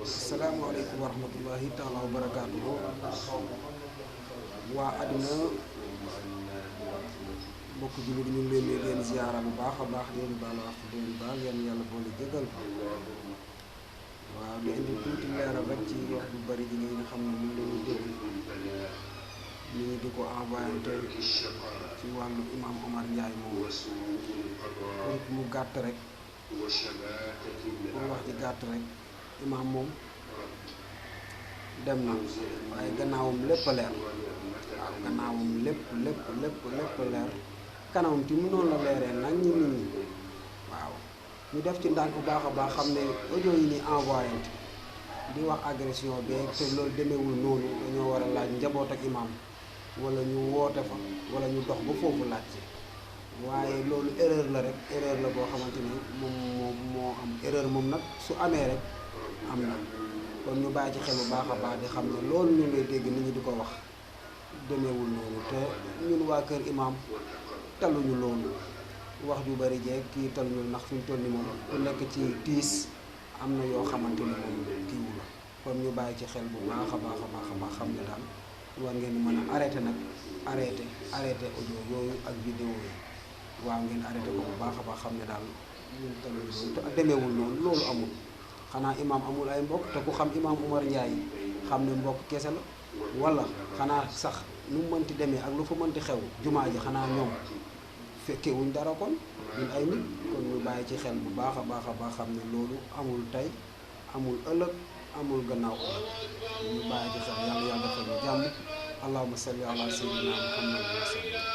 asalaamaaleykum wa rahmatullahi taala wa barakaatuhu. waa àddina mbokk jullit ñu ngi leen di leen ziyaara bu baax a baax di leen baalu ak di leen baal yéen yàlla boole jégal. waaw di indi tuuti leeral rek ci wax bu bari ji nga xam ne ñu ngi leen di dégg nit ñi di ko envoyé ci wàllu imam Omar Ndiaye moom pour mu gàtt rek pour wax ci gàtt rek imam moom dem na waaye gannaawam lépp a leer. waaw gannaawam lépp leer kanamam ti mu noonu la leeree nag ñi nit ñi waaw ñu def ci ndànk bu baax a baax xam ne audio yi ni envoyé di wax agression bi te loolu demeewul noonu dañoo war a laaj njaboot ak imam wala ñu woote fa wala ñu dox ba foofu laaj ci waaye loolu erreur la rek erreur la boo xamante ni moom moo am erreur moom nag su amee rek am na kon ñu bàyyi ci xel bu baax a baax di xam ne loolu ñu ngay dégg nit ñi di ko wax demeewul noonu te ñun waa kër imam taluñu loolu wax ju bari jeeg kii taluñu ndax fi mu toll ni moom ku nekk ci tiis am na yoo xamante ni moom kiiwu la kon ñu bàyyi ci xel bu baax a baax a baax xam ne daal war ngeen di mën a arrêté nag arrêté audio yooyu ak vidéo yi waaw ngeen arrêté ko bu baax a baax xam ne daal ñun taluñu loolu te demeewul noonu loolu amul xanaa imam amul ay mbokk te ku xam imam Omar Ndiaye xam ne mbokk kese la wala xanaa sax nu mu mënti demee ak lu fa mënti xew jumaa ji xanaa ñoom fekke wuñ dara kon ñun ay nit kon ñu bàyyi ci xel bu baax a baax xam ne loolu amul tey amul ëllëg amul gannaaw ñu bàyyi ci xel yàlla defal ñu jàmm allahumma salli ala sayyidina muhammad wa sallam